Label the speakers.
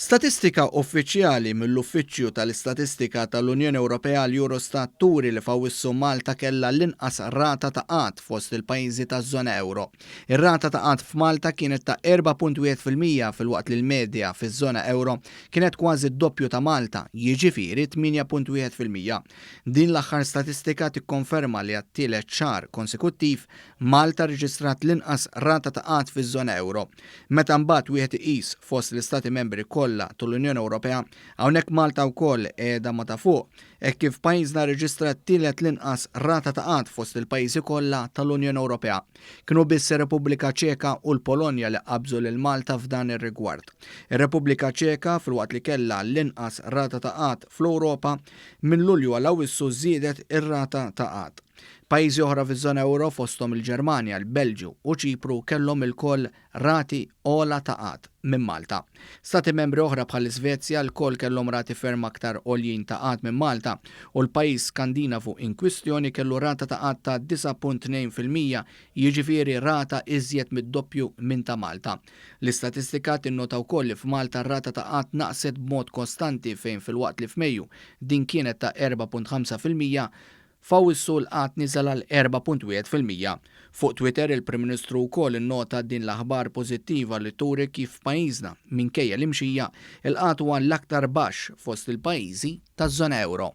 Speaker 1: Statistika uffiċjali mill-Uffiċċju tal-Istatistika tal-Unjoni Ewropea l-Eurostat turi li f'Awwissu Malta kellha l-inqas rata ta' qgħad fost il-pajjiżi taż-żona ewro. Ir-rata ta' qgħad f'Malta kienet ta' 4.1% filwaqt li l-medja fiż-żona ewro kienet kważi d-doppju ta' Malta, jiġifieri 8.1%. Din l-aħħar statistika tikkonferma li għat-tielet xahar konsekuttiv Malta rreġistrat l-inqas rata ta' qgħad fiż-żona ewro. Meta mbagħad wieħed iqis fost l-Istati Membri kollha tal-Unjoni Ewropea, hawnhekk Malta wkoll qiegħda ma' ta' fuq, hekk kif pajjiżna rreġistra t-tielet l-inqas rata ta' qgħad fost il-pajjiżi kollha tal-Unjoni Ewropea. Kienu biss ir-Repubblika Ċeka u l-Polonja li qabżu lil Malta f'dan ir-rigward. Ir-Repubblika Ċeka, filwaqt li kellha l-inqas rata ta' qgħad fl-Ewropa, minn Lulju għal Awwissu żiedet ir-rata ta' qgħad. Pajjiżi oħra fiż-żona ewro fosthom il-Ġermanja, il-Belġju u Ċipru kellhom ilkoll rati ogħla ta' qgħad minn Malta. Stati membri oħra bħall-Iżvezja lkoll kellhom rati ferm aktar għoljin ta' qgħad minn Malta u l-pajjiż Skandinavu inkwistjoni kellu rata ta' qgħad ta' 9.2% jiġifieri rata iżjed mid-doppju minn ta' Malta. L-istatistika tinnota wkoll li f'Malta r-rata ta' qgħad naqset b'mod kostanti fejn filwaqt li f'Mejju din kienet ta' 4.5%, F'Awwissu l-qgħad niżel għal 4.1%. Fuq Twitter il-Prim Ministru wkoll innota din l-aħbar pożittiva li turi kif f'pajjiżna, minkejja l-imxija, il-qgħad huwa l-aktar baxx fost il-pajjiżi taż-żona ewro.